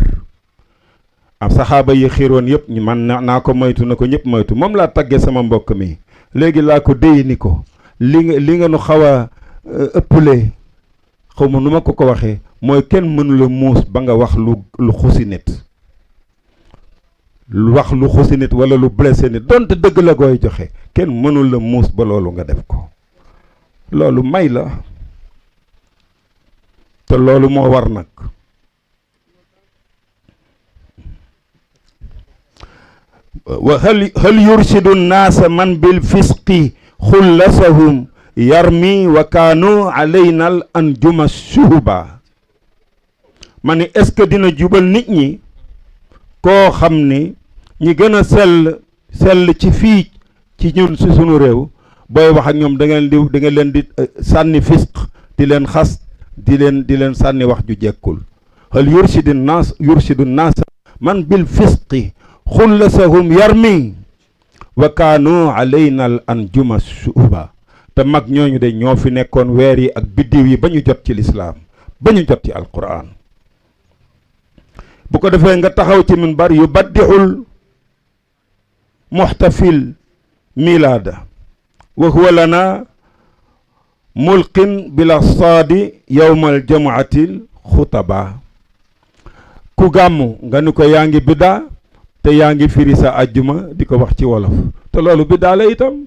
am saxaaba yi xiroon yëpp ñu man naa ko moytu na ko ñëpp moytu moom laa tagge sama mbokk mi léegi laa ko déy ni ko li nga nu xaw a ëpple xaw ma nu ma ko waxee mooy kenn mënula muus ba nga wax lu xusi nit wax lu xusi nit wala lu blessé nit donte dëgg la gooy joxe kenn mënul la muus ba loolu nga def ko loolu may la te loolu moo war nag wa hal yurshidu nnaasa man bil fisqi xullasahum yarmi wa kaanu alayna al anjuma shuhuba ma ni est-ce que dina jubal nit ñi koo xam ni ñi gën a sell ci fii ci ñun si sunu réew booy wax ak ñoom da nga leen di sànni fisq di leen xas di leen sànni wax ju jekkul hal yurshidu nnaasa man bil fisqi xullasahum yarmi wa kaanu alayna al anjuma shuhuba te mag ñooñu de ñoo fi nekkoon weer yi ak biddiw yi ba ñu jot ci lislaam ba ñu jot ci alquran bu ko defee nga taxaw ci minbar yu baddixul muxtafil milaada wa huwa lana mulqin bila saadi yowmal jamaatil xutaba ku gàmmu nga ni ko yaa ngi biddaa te yaa ngi firi sa àjjuma di ko wax ci wolof te loolu biddaa la itam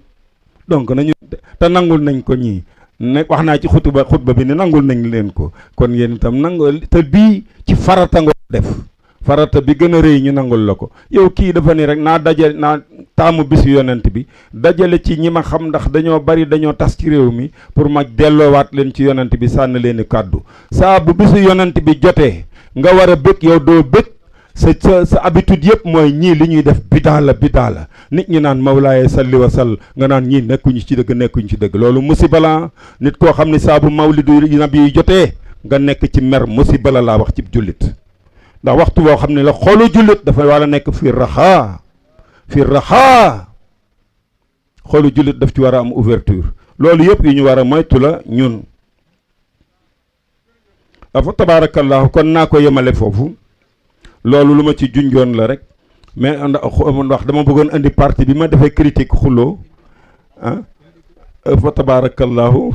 donc nañu te nangul nañ ko ñii ne wax naa ci xutba bi ne nangul nañ leen ko kon yéen itam nangul te bii ci farata nga def farata bi gën a rëy ñu nangul la ko yow kii dafa ni rek naa taamu bisu yonent bi dajale ci ñi ma xam ndax dañoo bari dañoo tas ci réew mi pour ma delloowaat leen ci yonent bi sànni leen i kàddu saa bu bisu yonent bi jotee nga war a bëgg yow doo bëgg sa habitude yëpp mooy ñii li ñuy def bidaa la nit ñi naan mawlaaye salli wa sall nga naan ñii nekkuñu ci dëgg loolu musiba la nit koo xam ne saa bu mawlidu nabi yi jotee nga nekk ci mer musiba la laa wax ci jullit ndax waxtu boo xam ne la xoolu jullit dafa war a nekk fi raxaa xoolu jullit daf ci war a am ouverture loolu yëpp yi ñu war a moytu la ñun afa tabaarakallaahu kon naa ko yemale foofu loolu lu ma ci junjoon la rek mais ndax dama bëggoon indi parti bi ma defee critique xuloo fa tabarakallahu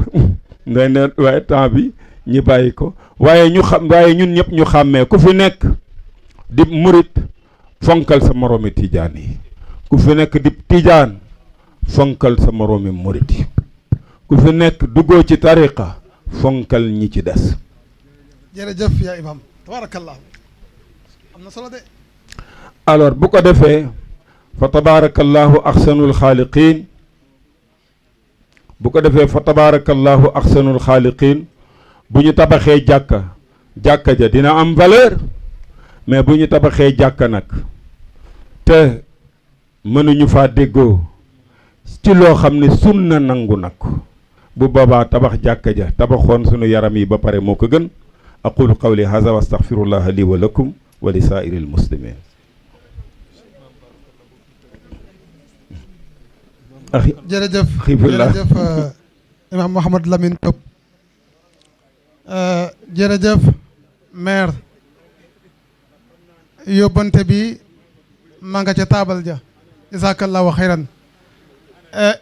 ngay ne waaye temps bi ñi bàyyi ko waaye ñun ñëpp ñu xàmmee ku fi nekk di murit fonkal sa moroomi tijaan yi ku fi nekk di tijaan fonkal sa moroomi murit yi ku fi nekk duggoo ci tariqa fonkal ñi ci des jërëjëf yaa imam tabarakallahu am na solo de alors bu ko defee fa tabarakallahu axsanul xaaliqiin bu ñu tabaxee jàkka ja dina am valeur mais bu ñu tabaxee jàkka nag te mënuñu faa déggoo ci loo xam ne sunna nangu nag bu boobaa tabax jàkka ja tabaxoon sunu yaram yi ba pare moo ko gën aqulu qawli haza wa astaghfirullaha li wa lakum wa li saa'iril muslimin jërëjëf imam Mouhamed Lamine Diop jërëjëf maire yóbbante bi ma nga ca taabal ja jazakallahu xayran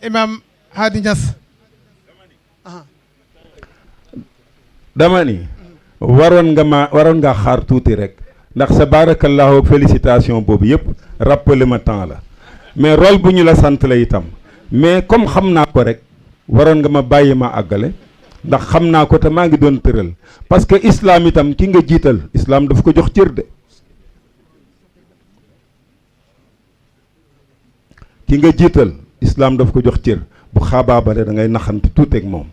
imam Hadi Niass dama ni waroon nga xaar tuuti rek ndax sa barakallahu félicitation boobu yëpp rappelé ma temps la mais rôle bu ñu la sant la itam mais comme xam naa ko rek waroon nga ma bàyyi ma àggale ndax xam naa ko te maa ngi doon tëral parce que islam itam ki nga jiital islam daf ko jox cër de ki nga jiital islam daf ko jox cër bu xaabaabale da ngay naxante tuuti ak moom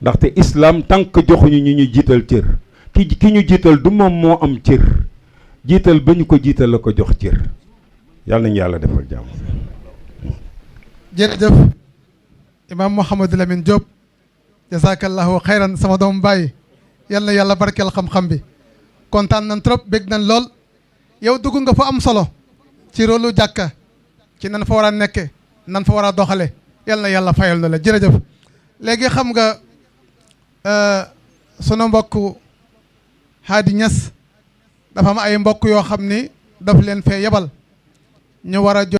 ndaxte islam tant que joxuñu ñu jiital cër ki ñu jiital du moom moo am cër jiital ba ñu ko jiital la ko jox cër yàlla nañu yàlla defal jàmm. jërëjëf imam Mouhamed Lamine Diop jazakallahu xayran sama doom bàyyi yal na yàlla barkeel xam-xam bi kontaan nañ trop bég nañ lool yow dugg nga fa am solo ci rôlu jàkka ci nan fa war a nekke nan fa war a doxale yal na yàlla fayal na la jërëjëf léegi xam nga sunu mbokk Hadi Niass dafa am ay mbokk yoo xam ni daf leen fee yebal ñu war a